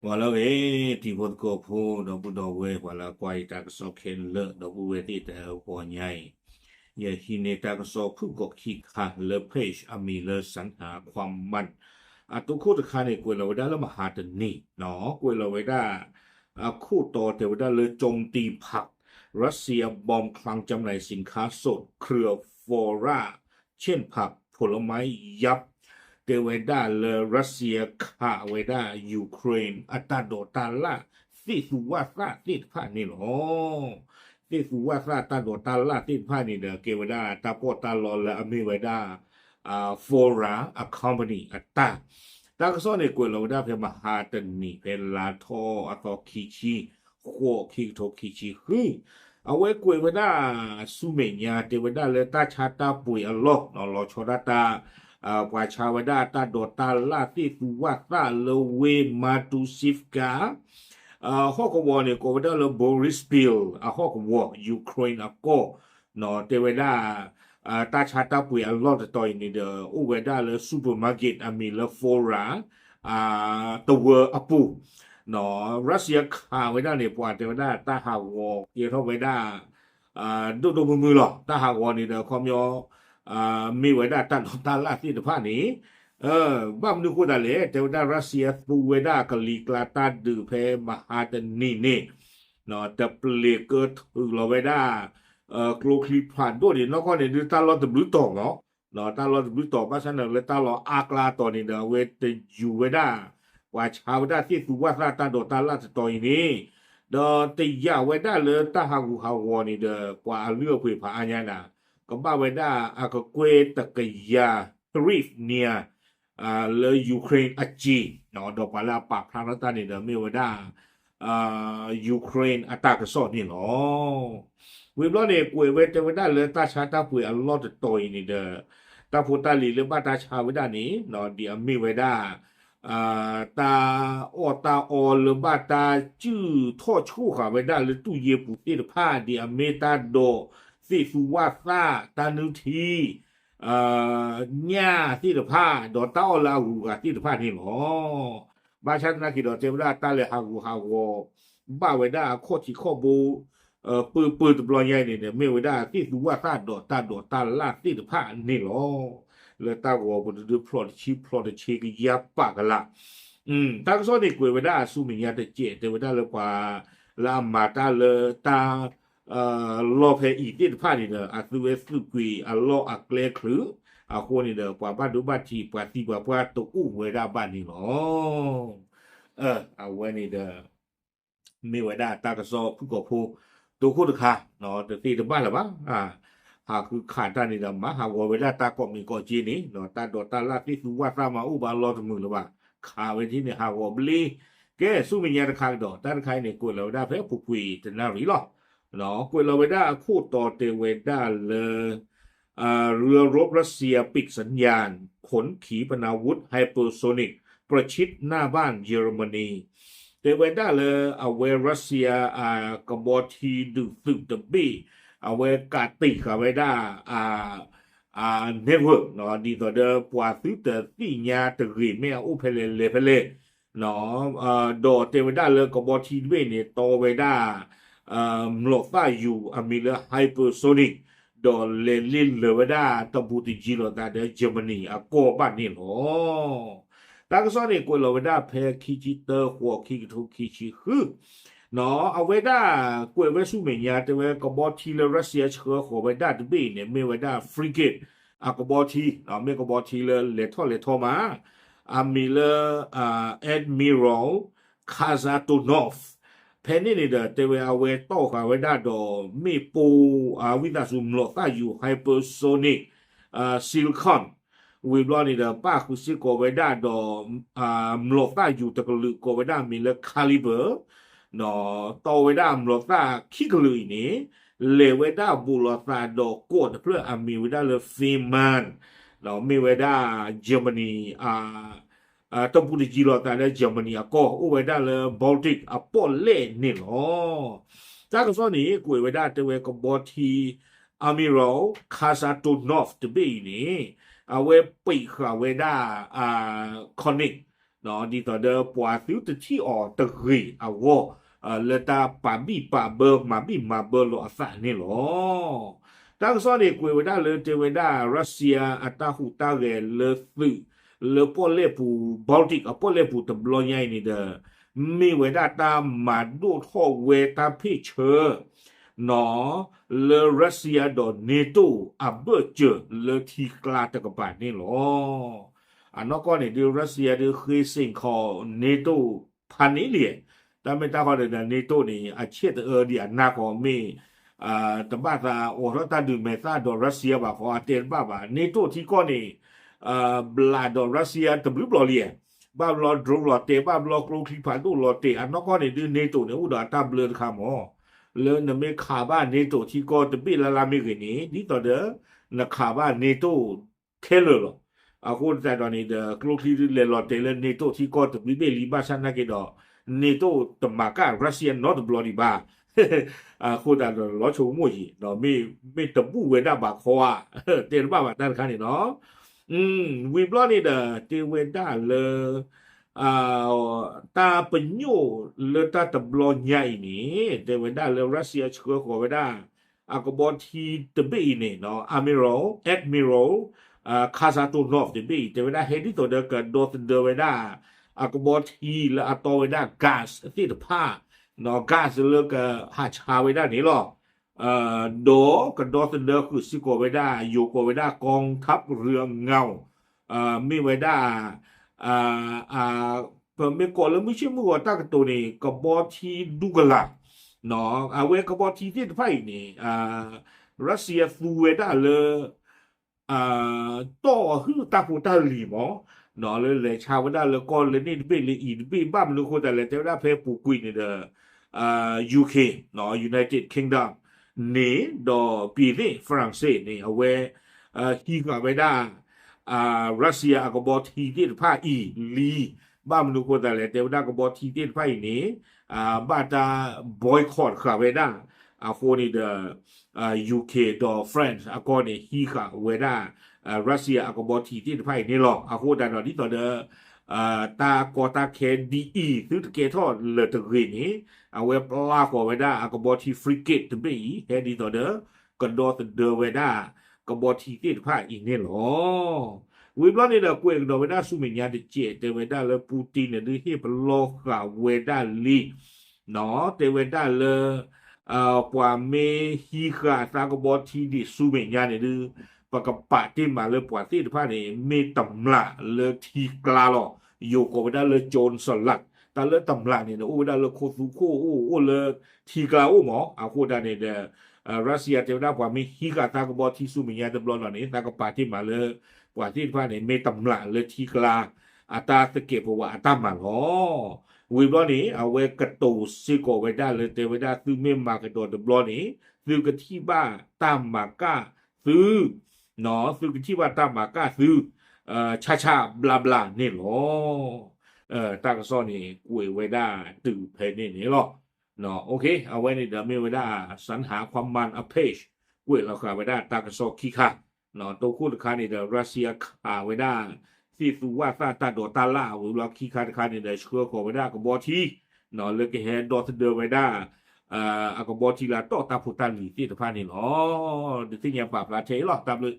ပှၤလၢအဂ့ၤ တံၤဖိသကိးဖိ ဒီပုၢ်ဒီဝဲၢ် ပှၤလၢအကွၢ်ယတၢ်ကစီၣ်ခဲလၢာ် ဒီပုၢ်ဝဲၢ်သ့ၣ်တဟါညါအံၤ, ယဟံးန့ၢ်တၢ်ကစီၣ်ဖုၣ်ကိာ်ခံခါလၢ page အမံၤလၢ စၣ်ဟးခွါမၣ်, အတိခိၣ်တခါန့ၣ် ကွဲးလီၤဝဲဒၣ်လၢမဟါတနံၤ, ကွဲးလီၤဝဲဒၣ် အခိၣ်တီတဲဝဲဒၣ်လၢ โจมตีพรรค รัสเซียบอมคลังจำหน่ายสินค้าสดเครือ Fora เช่นผักผลไม้ยับ တဲဝဲဒၣ်လၢ ရၢးစံယါခးဝဲဒၣ် ယူၤခရ့ၣ် အတၢ်ဒိးတၢ်လၣ်သ့ၣ်သူဝၣ်သၣ်သ့ၣ်တဖၣ်န့ၣ်လီၤ. သ့ၣ်သူဝၣ်သၣ်တၢ်ဒိးတၢ်လၣ်သ့ၣ်တဖၣ်န့ၣ်ဒီး ကဲဝဲဒၣ်တၢ်ပီးတၢ်လီလၢအမ့ၢ်ဝဲဒၣ် Fora အ company အတၢ်, တၢ်ကစီၣ်န့ၣ်ကွဲးလီၤဝဲဒၣ်ဖဲမဟါတနံၤ ဖဲလါထီၣ်အသီခံဆံ ဃိး ခံကထိခံဆံဃု, အဝဲကွဲးဝဲဒၣ်ဆူမဲာ်ညါ တဲဝဲဒၣ်လၢတၢ်ဆါတၢ်ပှ့ၤအလီၢ် လီၤဆီဒၣ်တၢ် ပှၤဆါဝဲဒၣ်တၢ်ဒိးတၢ်လၣ်သ့ၣ်သူဝၣ်သၣ်လၢဝ့ၢ် Murmansk ဟီၣ်ကဝီၤန့ၣ် ကိးဝဲဒၣ်လၢ Boryspil အဟီၣ်ကဝီၤ ယူၤခရ့ၣ်အကီၢ်, တဲဝဲဒၣ် တၢ်ဆါတၢ်ပှ့ၤအလီၢ်တတီၤအံၤန့ၣ်ဒီး အိၣ်ဝဲဒၣ်လၢ supermarket အမံၤလၢ Fora တဝၢအပူၤ, ရၢးစံယါခးဝဲဒၣ်န့ၣ် ပှၤတဲဝဲဒၣ်တၢ်ဟးဂီၤကဲထီၣ်ဝဲဒၣ် ဒိၣ်ဒိၣ်မုၢ်မုၢ်လီၤ. တၢ်ဟးဂီၤန့ၣ်ဒီး ခီပညီ မ့ၢ်ဝဲဒၣ်တၢ်ဒိးတၢ်လၣ်သ့ၣ်တဖၣ်န့ၣ်, ဘၣ်မနုၤဃိသတးလဲၣ် တဲဝဲဒၣ် ရၢးစံယါသူဝဲဒၣ်ကလံၤကျါတၢ်ဒုးဖဲမဟါတနံၤန့ၣ် တပျ့ၤကၢထုးလီၤဝဲဒၣ် ကျိချံဖးဒိၣ်န့ၣ် နီၢ်ကီၢ်န့ၣ် ဒုးတၢ်လီၢ်တဘျုးတီၤမး, တၢ်လီၢ်တဘျုးတီၤ ဘၣ်ဆၣ်န့ၣ်လၢတၢ်လီၢ်အါကျါတီၤန့ၣ်ဒီး အဝဲတယူၤဝဲဒၣ် ပှၤဆါဝဲဒၣ်သ့ၣ်သူဝၣ်သၣ်တၢ်ဒိးတၢ်လၣ်တတီၤအံၤန့ၣ်, ဒီးတယာ်ဝဲဒၣ်လၢတၢ်ဟးဂူာ်ဟးဂီၤန့ၣ်ဒီး ပှၤအလုၢ်အပှ့ၤဖးအါညါဒၣ် ကဘၣ်ဝဲဒၣ်အကကွဲၢ်တကယၤ tariff န့ၣ် လၢ ယူၤခရ့ၣ်အစ့, ဒီးပှၤလၢအပာ်ဖျါထီၣ်တၢ်န့ၣ်ဒီး မ့ၢ်ဝဲဒၣ် ယူၤခရ့ၣ်အတၢ်ကစီၣ်န့ၣ်လီၤ. ဝံၤဘျီန့ၣ် ကွဲးဝဲတဲဝဲဒၣ်လၢတၢ်ဆါတၢ်ပှ့ၤအလီၢ်တတီၤအံၤန့ၣ်ဒီး တၢ်ဖိတၢ်လံၤလၢဘၣ်တၢ်ဆါဝဲဒၣ်န့ၣ် ဒ်အမ့ၢ်ဝဲဒၣ် တၢ်အီၣ်တၢ်အီလၢဘၣ်တၢ်စုၣ်ထီၣ်ဆှိၣ်ဃာ်ဝဲဒၣ်လၢတူၢ်ယ့ၢ်ပူၤသ့ၣ်တဖၣ် ဒ်အမ့ၢ်တၢ်ဒိးသ့ၣ်သူဝၣ်သၣ် တၢ်နုၢ်ထံ ညၣ်သ့ၣ်တဖၣ် ဒီးတၢ်အီၣ်လၢအဂုၤအဂၤသ့ၣ်တဖၣ်န့ၣ်လီၤ. ဘၣ်ဆၣ်သနာ်က့ဒီး တဲဝဲဒၣ်တၢ်လဲၤဟးဂူာ်ဟးဂီၤ ဘၣ်ဝဲဒၣ်အခီၣ်ထံးခီၣ်ဘိ ပၢပၢတဘျီညါအံၤန့ၣ်ဒီး မ့ၢ်ဝဲဒၣ်သ့ၣ်သူဝၣ်သၣ်ဒီးတၢ်ဒိးတၢ်လၣ်သ့ၣ်တဖၣ်န့ၣ်လီၤ. လၢတၢ်ဂီၤပူၤတဒုဖျိးတဆံဖျိးတဆံကယၤပာ်ကလး တၢ်ကစီၣ်န့ၣ်ကွဲးဝဲဒၣ်အဆူမဲာ်ညါတစဲး တဲဝဲဒၣ်လၢပှၤလၢအမၤတၢ်လၢတၢ် လီၢ်ဖဲအံၤသ့ၣ်တဖၣ်န့ၣ်ဒီး အသုဝဲသုးကွံာ်အလီၢ်အကျဲချုး အဃိန့ၣ်ဒီး ပှၤဘၣ်ဒိဘၣ်ထံး ပှၤသံပှၤပှၢ်တအိၣ်ဝဲဒၣ်ဘၣ်န့ၣ်လီၤ. အဝဲန့ၣ်ဒီး မ့ၢ်ဝဲဒၣ်တၢ်ကစီၣ်ဖုၣ်ကိာ်ဖိ တိခိၣ်တခါ တသ့တဘၣ်လၢၤဘၣ်. ဟးဃုခးတၢ်န့ၣ်ဒီး မၤဟးဂီၤဝဲဒၣ်တၢ်ကိးမံၤကိးက့န့ၣ် တၢ်ဒိးတၢ်လၣ်သ့ၣ်သူဝၣ်သၣ်မၤအိၣ်ဘၣ်လီၢ်တမုာ်လၢၤဘၣ်. ခးဝဲဒ်န့ၣ်ဟးဂီၤဘျ့ ကဲဆူမဲာ်ညါတခါကဒီး တၢ်တခါအံၤန့ၣ် ကွဲးလီၤဝဲဒၣ်ဖဲအပူၤကွံာ်တနၣ်ရံၣ်လီၤ. ကွဲးလီၤဝဲဒၣ်အခိၣ်တီတဲဝဲဒၣ်လၢ เรือรบรัสเซียปิดสัญญาณขนขีปนาวุธไฮเปอร์โซนิกประชิดหน้าบ้านเยอรมนี တဲဝဲဒၣ်လၢအဝဲရၢးစံယါ ကဘီထံဒုးသုးတဘ့ၣ် အဝဲကးတံာ်ဃာ်ဝဲဒၣ် network ဒ်သိးဒီးပှၤသုတသ့ၣ်ညါတဂ့ၤ မ့ၢ်အအိၣ်ဖဲလဲၣ်လဲၤဖဲလဲၣ် ဒီးတဲဝဲဒၣ်လၢကဘီထံတဘ့ၣ်န့ၣ် တီဝဲဒၣ် မျိာ်သၣ်ယူၤအမံၤလၢ hypersonic ဒီးလဲၤလ့လၢာ်ဝဲဒၣ်တဘူးတယံၤလိာ်သးဒီး Germany အကီၢ်ဘၣ်န့ၣ်လီၤ. တၢ်ကစီၣ်န့ၣ် ကွဲးလီၤဝဲဒၣ်ဖဲခံဆံတၢ ဃိး ခံကထိခံဆံဃု အဝဲဒၣ်ကွဲးဝဲဆူမဲာ်ညါ တဲဝဲကဘီထံလၢရၢးစံယါဆှၢဃီၤဝဲဒၣ်တဘ့ၣ်အံၤန့ၣ် မ့ၢ်ဝဲဒၣ် frigate အကဘီထံ မ့ၢ်ကဘီထံလၢလဲၤထီၣ်လဲၤထီမး အမံၤလၢ Admiral Kazatonov ဖဲန့ၣ်န့ၣ်ဒီး တဲဝဲအဝဲတီၢ်ဃာ်ဝဲဒၣ်ဒီး မ့ၣ်ပိၢ် ဝံသးစူၤ မျိာ်သၣ်ယူၤ hypersonic Silicon ဝံၤဘျီန့ၣ်ဒီး ပၣ်ဃုာ်စ့ၢ်ကီးဝဲဒၣ်ဒီး မျိာ်သၣ်ယူၤတကလုာ်ကိးဝဲဒၣ်အမံၤလၢ Kalibr တီဝဲဒၣ်မျိာ်သၣ်ခံကလုာ်အံၤန့ၣ် လဲၤဝဲဒၣ်ဘူးလိာ်သးဒီးကီးတဖျၢၣ်အမံၤဝဲဒၣ်လၢ Fehmarn မ့ၢ်ဝဲဒၣ် Germany တဘူးတယံၤလိာ်သးလၢ Germany အကီၢ် အိၣ်ဝဲဒၣ်လၢ Baltic အပီၣ်လဲၣ်န့ၣ်လီၤ. တၢ်ကစီၣ်န့ၣ် ကွဲးဝဲဒၣ်တဲဝဲကဘီထံ Admiral Kazatonov တဘ့ၣ်အံၤန့ၣ် အဝဲပံးဃာ်ဝဲဒၣ် Koenig ဒ်သိးဒီးပှၤသုတထံၣ်အီၤတဂ့ၤအဂီၢ် လၢတၢ်ပာ်ဘံၣ်ပာ်ဘၢမၤဘံၣ်မၤဘၢလီၤအသးန့ၣ်လီၤ. တၢ်ကစီၣ်န့ၣ် ကွဲးဝဲဒၣ်လၢတဲဝဲဒၣ် Russia အတၢ်ဟူးတၢ်ဂဲၤလၢသုး လၢပီၣ်လဲၣ်ပူၤ Baltic အပီၣ်လဲၣ်ပူၤတဘျီညါအံၤန့ၣ်ဒီး မ့ၢ်ဝဲဒၣ်တၢ်မၤဒိၣ်ထီၣ်ဝဲတၢ်ဖ့ၣ်ဆၢ နီၤ လၢ Russia ဒီး NATO အဘၢၣ်စၢၤလၢထံကျါတကပၤန့ၣ်လီၤ. အနီၢ်ကီၢ်န့ၣ်ဒုး Russia ဒုးဃ့စ့ၣ်ခီ NATO ဖးန့ၣ်လံ. တၢ်မ့ၢ်တၢ်ဃီဒီး NATO န့ၣ် အဆဲးတအၢဒံးအနၢ်ဃီ မ့ၢ် တဘၣ်သးအိးထီၣ်တၢ်ဒုးမဲာ်သၣ်ဒီး Russia ဘၣ်ဃီ အတဲတဘၣ်ဘၣ်. NATO ထံကီၢ်န့ၣ် ဘျးဒီး Russia တဘျုးဘျီလံ. ဘၣ်ဘျီ drone လီၤတဲာ် ဘၣ်ဘျီကျိချံဖးဒိၣ်လီၤတဲာ် အနီၢ်ကီၢ်န့ၣ်ဒုး NATO န့ၣ် အိၣ်ဒီးအတၢ်ဘျၢတခါမၢ် လၢနမ့ၢ်ခးဘၣ် NATO ထံကီၢ်တဘ့ၣ်လၢ်လၢ်မ့ၢ်ဂ့ၤန့ၣ် ဒ်သိးဒီး နခးဘၣ် NATO ခဲလၢာ်လီၤ. အဃိသတးဒီးန့ၣ်ဒီး ကျိချံလဲၤလီၤတဲာ်လၢ NATO ထံကီၢ်တဘ့ၣ်ဘ့ၣ်လံ ဘၣ်ဆၣ်နာ်က့ဒီး NATO တမၤကၢ် Russia နီတဘျီဒံးဘၣ်. အဃိသတးဒီးလီၤဆိကမိၣ်ယံၤ မ့ၢ်တဘူၣ်ဝဲဒၣ်ဘၣ်ခီဧါ တဲတဘၣ်ဘၣ်တၢ်တခါန့ၣ်လီၤ. ဝံၤဘျီန့ၣ်ဒီး တဲဝဲဒၣ်လၢ တၢ်ပညိၣ်လၢတၢ်တဘျီညါအံၤန့ၣ် တဲဝဲဒၣ်လၢ Russia ဆှၢဃီၤဝဲဒၣ် အကဘီထံတဘ့ၣ်အံၤန့ၣ် Admiral, Admiral Khazanov တဘ့ၣ်အံၤ တဲဝဲဒၣ်ဟဲဒ်သိးဒီးကဒီသဒၢဝဲဒၣ် အကဘီထံလၢအတီဝဲဒၣ် gas သ့ၣ်တဖၣ် gas လၢကဟးဆါဝဲဒၣ်န့ၣ်လီၤ. ဒီးကဒီသဒၢဃုာ်စ့ၢ်ကီးဝဲဒၣ် ယိၤကိးဝဲဒၣ် กองทัพเรือเงา မ့ၢ်ဝဲဒၣ် ပမ့ၢ်ကိးလၢမုၢ်ဆ့ၣ်မုၢ်ဂီၤတၢ်ကတိၤန့ၣ် ကဘီထံဒူကလာ် အဝဲကဘီထံသ့ၣ်တဖၣ်အံၤန့ၣ် Russia သူဝဲဒၣ်လၢ တီၢ်အဟုၣ်တၢ်ဖိတၢ်လံၤမး လၢလဲၤဆါဝဲဒၣ်လၢကီၢ်လၢန့ၣ်တဘ့ၣ်လၢအံၤတဘ့ၣ် ဘၣ်မနုၤအဃိသတးလဲၣ် တဲဝဲဒၣ်ဖဲပူၤကွံာ်န့ၣ်ဒီး UK, United Kingdom န့ၣ် ဒီး ပြင်သစ်, France န့ၣ် အဝဲ ဟံးဃာ်ဝဲဒၣ် Russia အကဘီထံသ့ၣ်တဖၣ်အံၤလံ. ဘၣ်မနုၤအဃိသတးလဲၣ် တဲဝဲဒၣ်ကဘီထံသ့ၣ်တဖၣ်အံၤန့ၣ် ဘၣ်တၢ် boycott ဃာ်ဝဲဒၣ် အဃိန့ၣ်ဒီး UK ဒီး France အကီၢ်န့ၣ် ဟံးဃာ်ဝဲဒၣ် Russia အကဘီထံသ့ၣ်တဖၣ်အံၤန့ၣ်လီၤ. အဃိသတးဒီးဒ်သိးဒီး တၢ်ကီတၢ်ခဲဒ်အံၤ သုတကဲထီၣ်လၢၤတဂ့ၤန့ၣ် အဝဲပျၢ်ဃီၤဝဲဒၣ်အကဘီထံ frigate တဘ့ၣ်အံၤ ဟဲဒ်သိးဒီး ကဒီသဒၢဝဲဒၣ် ကဘီထံသ့ၣ်တဖၣ်အံၤန့ၣ်လီၤ. ဝံၤဘျီန့ၣ်ဒီး ကွဲးကဒီးဝဲဒၣ်ဆူမဲာ်ညါတစဲး တဲဝဲဒၣ်လၢ Putin န့ၣ်ဒုးဟ့ၣ်ပလီၢ်ဃာ်ဝဲဒၣ်လံ တဲဝဲဒၣ်လၢ ပှၤမ့ၢ်ဟံးဃာ်အသးကဘီထံဒံးဆူမဲာ်ညါန့ၣ်ဒုး ပကပာ်တ့ၢ်မးလၢပှၤသ့ၣ်တဖၣ်န့ၣ် မ့ၢ်တမျးလၢထံကျါလီၤ. ယိၤကိးဝဲဒၣ်လၢ ကၠိၣ်စလး တၢ်လၢတမျးန့ၣ် အိၣ်ဝဲဒၣ်လၢခိသူခိၣ်အိၣ် အိၣ်လၢထံကျါအိၣ်မး. အဃိသတးန့ၣ်ဒီး Russia တဲဝဲဒၣ်ပှၤမ့ၢ်ဟံးဃာ်သးကဘီထံဆူမဲာ်ညါတဘျီလီၤန့ၣ် သးကပာ်တ့ၢ်မးလၢ ပှၤသ့ၣ်တဖၣ်န့ၣ် မ့ၢ်တမျးလၢထံကျါ အတၢ်သကဲးပဝးအတၢ်မၤလီၤ. ဝံၤဘျီန့ၣ် အဝဲကတိၤစ့ၢ်ကီးဝဲဒၣ်လၢတဲဝဲဒၣ်သုမ့ၢ်မၤကဒီးတဘျီန့ၣ် သုကထံၣ်ဘၣ်တၢ်မၤကၢ်သု သုကထံၣ်ဘၣ်တၢ်မၤကၢ်သု ဆးဆးဘျါဘျါန့ၣ်လီၤ. တၢ်ကစီၣ်န့ၣ် ကွဲးဝဲဒၣ်တုၤဖဲန့ၣ်န့ၣ်လီၤ. အဝဲန့ၣ်ဒီးမ့ၢ်ဝဲဒၣ် စၢနဟးခွါမၢ်အ page ကွဲးလီၤဃာ်ဝဲဒၣ်တၢ်ကစီၣ်ခံခါ တိခိၣ်တခါန့ၣ်ဒီး Russia ခးဝဲဒၣ် သ့ၣ်သူဝၣ်သၣ်တၢ်ဒိးတၢ်လၣ် ဝံၤဘျီခံခါတခါန့ၣ်ဒီး ဆှၢဃီၤဝဲဒၣ်ကဘီထံ လၢကဟဲဒီသဒၢဝဲဒၣ် အကဘီထံလၢတီၢ်တၢ်ဖိတၢ်လံၤသ့ၣ်တဖၣ်န့ၣ်လီၤ. ဒုးသ့ၣ်ညါပာ်ဖျါထဲအံၤလီၤ. တၢ်ဘျုး